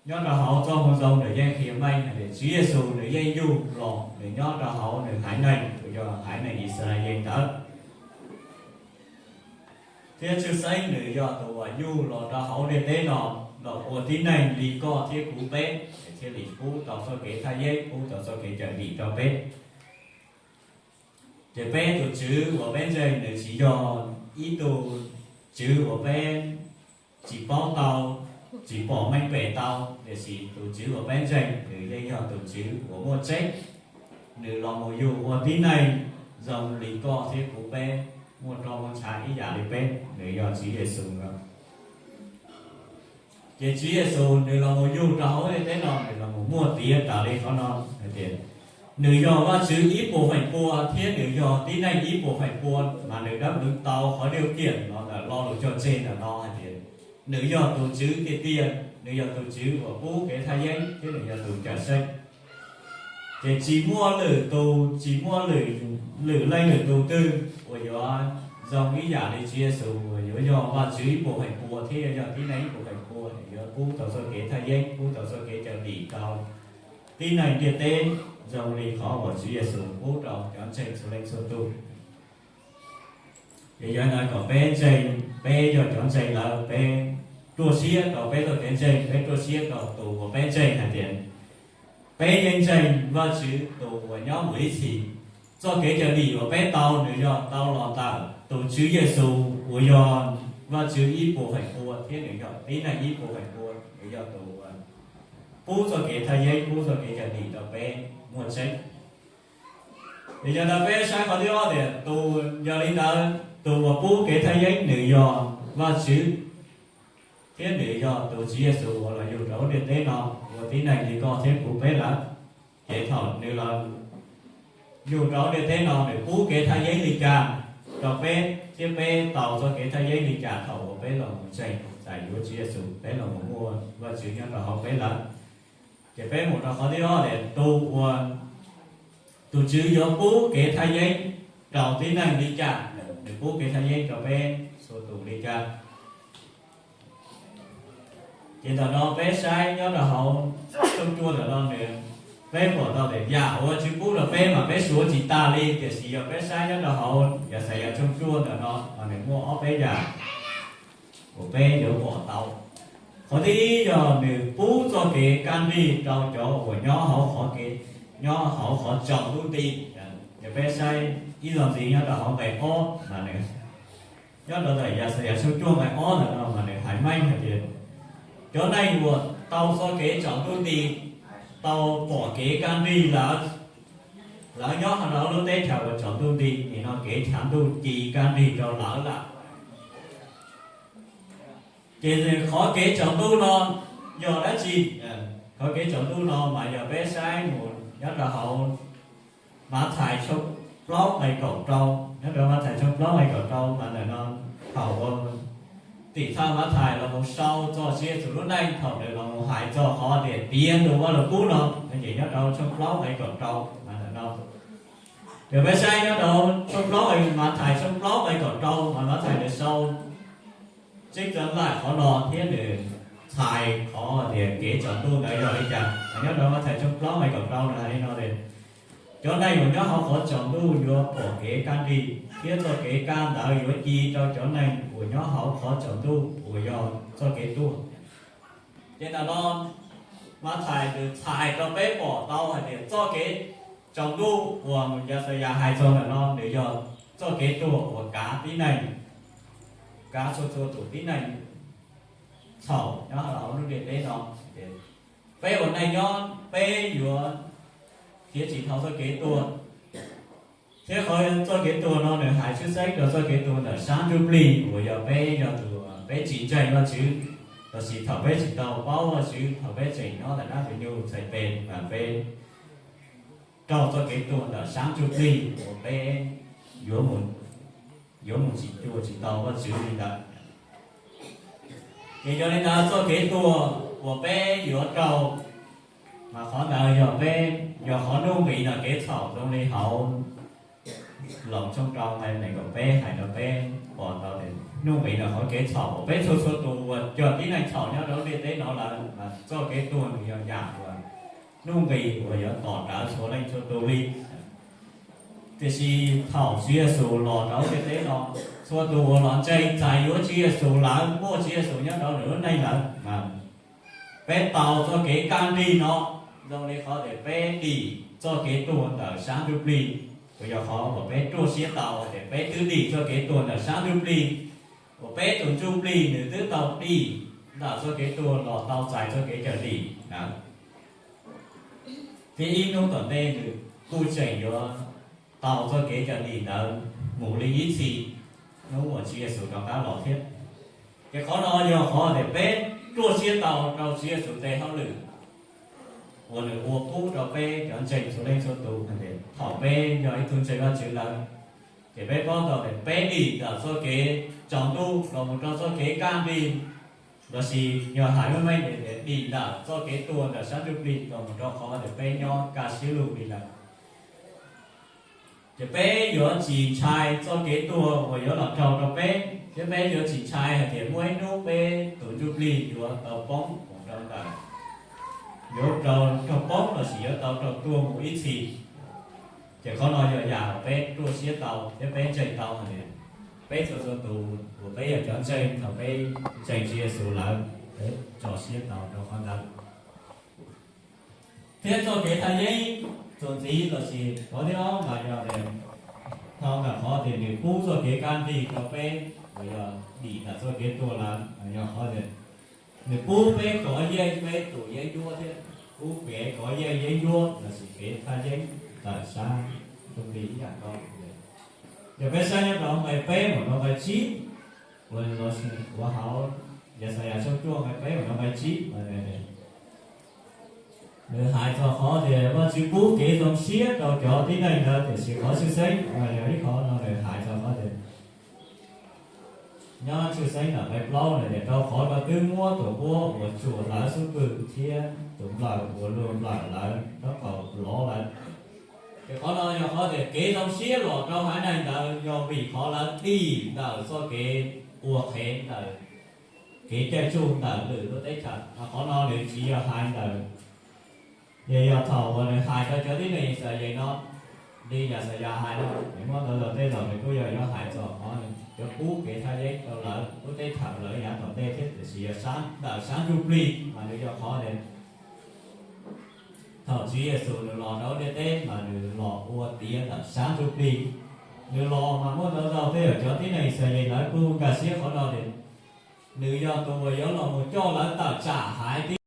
Nyob rau hauv txoj moo zoo nws yeej qhia meej hais tias Tswv Yexus nws yeej yug los nws nyob rau hauv nws haiv neeg uas yog haiv neeg Yixalayees ntawd, thiab tshwj xeeb nws yog tus uas yug los rau hauv ntiaj teb no los ua tib neeg li koj thiab kuv peb, thiaj li pub tau txoj kev thaj yeeb, pub tau txoj kev cawm dim rau peb. Ces peb tus Tswv uas peb ntseeg nws tsis yog ib tug Tswv uas peb tsis paub tau, tsis pom meej pem tau, tiam sis tus Tswv uas peb ntseeg nws yeej yog tus Tswv uas muaj tseeb. Nws los mus yug ua tib neeg zoo li koj thiab kuv peb, muaj roj muaj ntshav ib yam li peb, nws yog Tswv Yexus no. Ces Tswv Yexus nws los mus yug rau hauv ntiaj teb no, nws los mus muaj tiav raws li qhov no hais tias nws yog Vajtswv ib puas feem pua thiab nws yog tib neeg ib puas feem pua, mas nws dab hwv tau qhov diav kiam no ntawm lo lus cog tseg ntawm no hais tias nws yog tus Tswv tiag tiag, nws yog tus Tswv uas pub kev thaj yeeb thiab nws yog tus cawm seej. Ces tsis muaj lwm tus, tsis muaj lwm leej lwm tus twg uas yuav zoo ib yam li Tswv Yexus uas yuav yog Vajtswv ib puas feem pua thiab yuav yog tib neeg ib puas feem pua, yuav pub tau txoj kev thaj yeeb, pub tau txoj kev cawm dim rau tib neeg ntiaj teb zoo li qhov uas Tswv Yexus pub rau cov ntseeg txhua leej txhua tus. Ces yog li ntawd kom peb ntseeg, peb yog cov ntseeg lawm peb ruaj siab rau peb txoj kev ntseeg, peb ruaj siab rau tus uas peb ntseeg hais tias peb yeej ntseeg Vajtswv tus uas nyob mus ib txhis. Txoj kev cawm dim uas peb tau nws yog tau los ntawm tus Tswv Yexus uas yog Vajtswv ib puas feem pua thiab nws yog tib neeg ib puas feem pua, nws yog tus uas pub txoj kev thaj yeeb, pub txoj kev cawm dim rau peb muaj tseeb. Ces yog li ntawd peb saib qhov thib ob tias tus, yog li ntawd tus uas pub kev thaj yeeb nws yog Vajtswv, thiab nws yog tus Tswv Yexus uas los yug rau hauv ntiaj teb no ua tib neeg li koj thiab kuv peb lawm. Ces thaum nws los yug rau hauv ntiaj teb no nws pub kev thaj yeeb li cas rau peb thiab peb tau txoj kev thaj yeeb li cas thaum uas peb los mus ntseeg txais yuav Tswv Yexus, peb los mus muaj Vajtswv nyob rau hauv peb lawm. Ces peb mus rau qhov thib ob tias tus uas tus Tswv yuav pub kev thaj yeeb rau tib neeg li cas, nws pub kev thaj yeeb rau peb txhua tus li cas. Ces ntawm no peb saib nyob rau hauv tshooj cuaj ntawm no nws, peb pom tau tias yam uas Vajtswv pub rau peb mas peb suav tsis tag li, tiam sis yog peb saib nyob rau hauv Yaxayas tshooj cuaj ntawm no mas nws muaj ob peb yam uas peb yuav pom tau. Qhov thib ib yog nws pub txoj kev kaj nrig rau cov uas nyob hauv qhov kev, nyob hauv qhov tsaus ntuj nti. Yog peb saib ib zaug ntxiv nyob rau hauv nqe ob mas nws, nyob rau ntawm Yaxayas tshooj cuaj nqe ob ntawm no mas nws hais meej hais tias cov neeg uas tau txoj kev tsaus ntuj nti, tau pom kev kaj nrig lawm, lawv nyob hauv lub teb chaws uas tsaus ntuj nti, nim no kev chav ntuj ci kaj nrig rau lawv lawm. Ces qhov kev tsaus ntuj no yog dab tsi? Qhov kev tsaus ntuj no mas yog peb saib mus nyob rau hauv Mathais tshooj plaub nqe kaum rau, nyob rau Mathais tshooj plaub nqe kaum rau mas ntawm no thaum uas tim thawj Mathais los mus sau txog Tswv Yexus lub neej thaum nws los mus hais txog qhov tias tiav tus vaj lug kub no, ces nyob rau tshooj plaub nqe kaum rau mas ntawm no. Yog peb saib nyob rau tshooj plaub, Mathais tshooj plaub nqe kaum rau mas Mathais nws sau tseeb txav laim qhov no thiab nws txhais qhov tias kev tsaus ntuj ntawd yog li cas. Nyob rau Mathais tshooj plaub nqe kaum rau nws hais li no tias, cov neeg uas nyob hauv qhov tsaus ntuj yuav pom kev kaj nrig, thiab txoj kev kaj ntawd yuav ci rau cov neeg uas nyob hauv qhov tsaus ntuj uas yog txoj kev tuag. Ces ntawm no Mathais nws txhais rau peb pom tau hais tias txoj kev tsaus ntuj uas Yaxayas hais txog ntawm no nws yog txoj kev tuag uas kav tib neeg, kav txhua txhua tus tib neeg txhaum nyob hauv lub ntiaj teb no. Peb ua neej nyob peb yuav khiav tsis dhau txoj kev tuag, thiab qhov txoj kev tuag no nws hais tshwj xeeb rau txoj kev tuag ntawm sab ntsuj plig uas yog peb yog tus peb tsis ntseeg Vajtswv, los sis thaum peb tsis tau paub Vajtswv, thaum peb tseem nyob ntawm dab Ntxwg Nyoog txhais tes mas peb raug txoj kev tuag ntawm sab ntsuj plig uas peb yuav mus, yuav mus tsis cuag tsis tau Vajtswv li ntawd. Ces yog li ntawd txoj kev tuag uas peb yuav raug, mas qhov ntawd yog peb, yog qhov nuj nqis ntawm kev txhaum zoo li hauv Loos tshooj rau nqe nees nkaum peb hais rau peb. Pom tau tias nuj nqis ntawm qhov kev txhaum uas peb txhua txhua tus uas cov tib neeg txhaum nyob rau ntiaj teb no lawm, mas txoj kev tuag nws yog yam uas nuj nqis uas yuav tom rawv txhua leej txhua tus li. Tiam sis thaum Tswv Yexus los rau ntiaj teb no, txhua tus uas los ntseeg txais yuav Tswv Yexus lawm, muaj Tswv Yexus nyob rau nws lub neej lawm, mas peb tau txoj kev kaj nrig no zoo li qhov tias peb dim txoj kev tuag ntawm sab ntsuj plig. Uas yog qhov uas peb ruaj siab tau tias peb twb dim txoj kev tuag ntawm sab ntsuj plig, uas peb tus ntsuj plig nws twb tau dim ntawm txoj kev tuag los tau txais txoj kev cawm dim ntawd, thiab ib hnub tom ntej nws kuj tseem yuav tau txoj kev cawm dim ntawd mus li ib txhis hnub uas Tswv Yexus rov qab los thiab. Ces qhov no yog qhov tias peb ruaj siab tau rau Tswv Yexus tes hauj lwm uas nws ua pub rau peb cov ntseeg txhua leej txhua tus hais tias thaum peb yog ib tug ntseeg Vajtswv lawm, ces peb paub tau tias peb dim ntawm txoj kev tsaus ntuj los mus rau txoj kev kaj nrig, lossis yog hais meej meej tias dim ntawm txoj kev tuag ntawm sab ntsuj plig los mus rau qhov tias peb nyob kaj siab lug li lawm. Ces peb yuav tsis ntshai txoj kev tuag uas yuav los raug rau peb, thiab peb yuav tsis ntshai hais tias muaj ib hnub peb tus ntsuj plig yuav tau poob mus rau ntawm, yuav tau raug poob lossis yuav tau raug tuag mus ib txhis. Ces qhov no yog yam uas peb ruaj siab tau thiab peb ntseeg tau hais tias peb txhua txhua tus uas peb yog cov ntseeg, thaum peb ntseeg Tswv Yexus lawm, peb tso siab tau rau qhov ntawd. Thiab txoj kev thaj yeeb txuas ntxiv lossis qhov thib ob mas yog tias, thaum ntawm qhov tias nws pub txoj kev kaj nrig rau peb uas yog dim ntawm txoj kev tuag lawm, yog qhov tias nws pub peb kov yeej peb tus yeeb ncuab thiab pub kev kov yeej yeeb ncuab lossis kev thaj yeeb ntawm sab ntsuj plig ib yam nkaus. Yog peb saib nyob rau nqe peb mus rau nqe tsib, uas hauv Yaxayas tshooj cuaj nqe peb mus rau nqe tsib, nws hais txog qhov tias Vajtswv pub kev zoo siab rau cov tib neeg ntawd, tiam sis qhov tshwj xeeb uas yog ib qho no nws hais txog qhov tias nyob tshwj xeeb ntawm nqe plaub na tias rau qhov lawv twb muab tus huab uas tsuam lawv xub pwg thiab tus nplawm uas luag nplawm lawv rab qau lov lawv. Ces qhov no yog qhov tias kev zoo siab los rau haiv neeg ntawd yog vim qhov lawv dim ntawm txoj kev ua qhev ntawm kev caij tsuj ntawm lwm lub teb chaws. Qhov no nws tsis yog hais ntawm, yog thaum uas nws hais rau cov tib neeg Yixalayees no, li Yaxayas hais no, nws muab ntau zaus tej zaum nws kuj yog yuav hais txog qhov cov pub kev thaj yeeb rau lawv lub teb chaws lawv yav tom ntej thiab, tiam sis yog ntawm sab ntsuj plig mas nws yog qhov tias thaum Tswv Yexus nws los rau ntiaj teb mas nws los ua tiav ntawm sab ntsuj plig. Nws los mas muaj ntau zaus tej zaum cov tib neeg Yixalayees lawv kuj nkag siab qhov no tias nws yog tus uas yuav los mus coj lawv tawm tsam haiv tib